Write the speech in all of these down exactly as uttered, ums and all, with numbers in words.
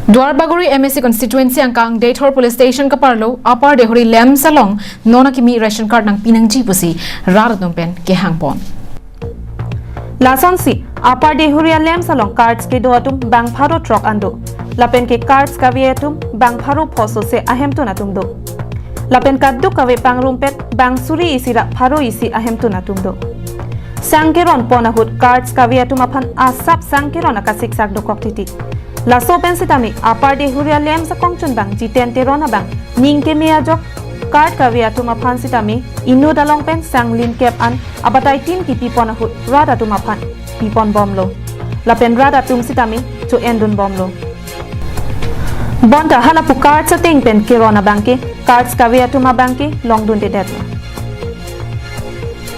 Duarbagori M A C constituency angkang Deithor Police Station kaparlo Upper Deihori LAMPS along non akimi ration card nangpi nangji pusi rat atum pen kehang pon. Lasonsi Upper Deihori LAMPS along cards kedo atum bang pharo throk an do. Lapen ke cards kave atum bang pharo pho sose ahemtun atum do. Lapen kaduk kave pangrumpet bang suri isi ra pharo isi ahemtun atum do. Sang keron pon ahut cards kave atum aphan asap sang keron akasiksak dokok titi. Laso pen sitame Upper Deihori LAMPS akongchunbang Jiten Teron abang ning keme ajok card kave atum aphan sitame inut along pen sang limkep an abatai tin kipi pon ahut rat atum aphan pi pon bomlo. Lapen rat atum sitame cho-en dun bomlo. Bonta halapu cards ateng pen keron abang ke cards kave atum abang ke longdundedetlo.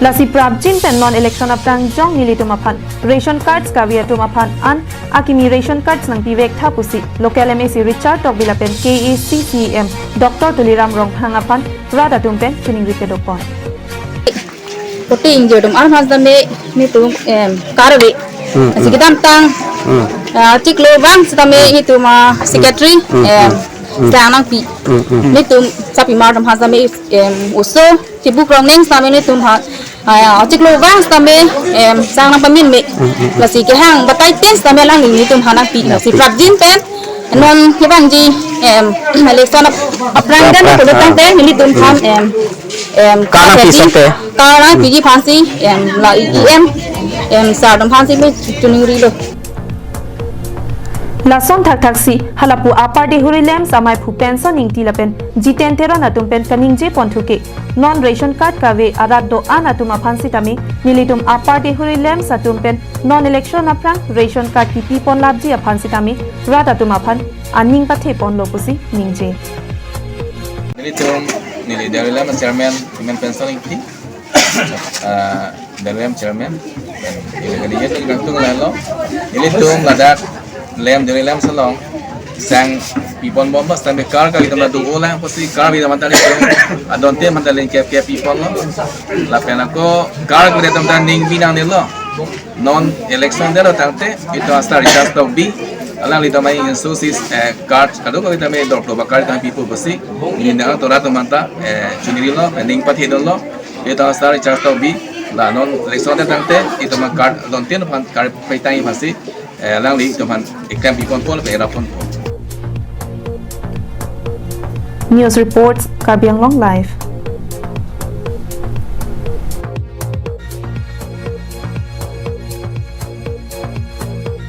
Lasi prapjin pen non election aphrang jong nelitum aphan ration cards kave atum aphan an akimi ration cards nangpivek tha pusi local M A C Richard Tokbi lapen K A A C C E M Doctor Tuliram Ronghang aphan rat atum pen chiningri kedo pon. Voting jodum armas dame nelitum, em, karve. Hmm, Asi hmm. kedamtang, Hmm. ah, chiklo vang sitame Hmm. nelitum, ah, secretary, Hmm, em, hmm, hmm. sang nangpi. Hmm, hmm. Nelitum sapi mar dam hasame, em, oso, chibu krong neng sitame nelitum ha, ah, chiklo vang sitame, em, sang nangpamin me. Hmm, hmm, hmm. Lasi kehang batai tin sitame alangli nelitum ha nangpi. Nangpi. Lasi prapjin pen, non kevangji, em, election ap-, aphrang dan Aphrang, polo ah. tangte nelitum Hmm. aphan, em, em, Card nangpi ready. sate. Card nangpiji aphansi, em, la E M, em, sar atum aphansi me chiningrilo. Lason thakthaksi halapu Upper Deihori LAMPS amei phu Penson Ingti lapen Jiten Teron atum pen kaningje pon thuke non ration card kave arat do-an atum aphan sitame nelitum Upper Deihori LAMPS atum pen non election aphrang ration card kipi pon lapji aphan sitame rat atum aphan aning pathe ponlo pusi ningje. Nelitum, neli Deihori LAMPS chairman, Imen Penson Ingti, ah, Deihori LAMPS chairman, dan neli kali itu kangtung lalo. Nelitum ladak LAMPS, Deihori LAMPS along sang pi pon bom bas, tapi card kave atum do-olang pusi card kave atum aphan nelitum adonte aphan ta ling kep kep pi ponlo. Lapen ako card kave atum ta ning binong nilo. Non election delo tangte itum a-star Richard Tokbi alanglitum amei insusis, eh, card kadokave tame doklo ba card kave pipo pusi. Neli nang to rat atum aphan ta, eh, chiningrilo, eh, ning pathedunlo. Itum a-star Richard Tokbi la non election de tangte itum a-card adonte aphan card paitang aphansi, eh, alanglitum aphan iklem pi ponpo lapen era ponpo. News reports, Karbi Anglong Live.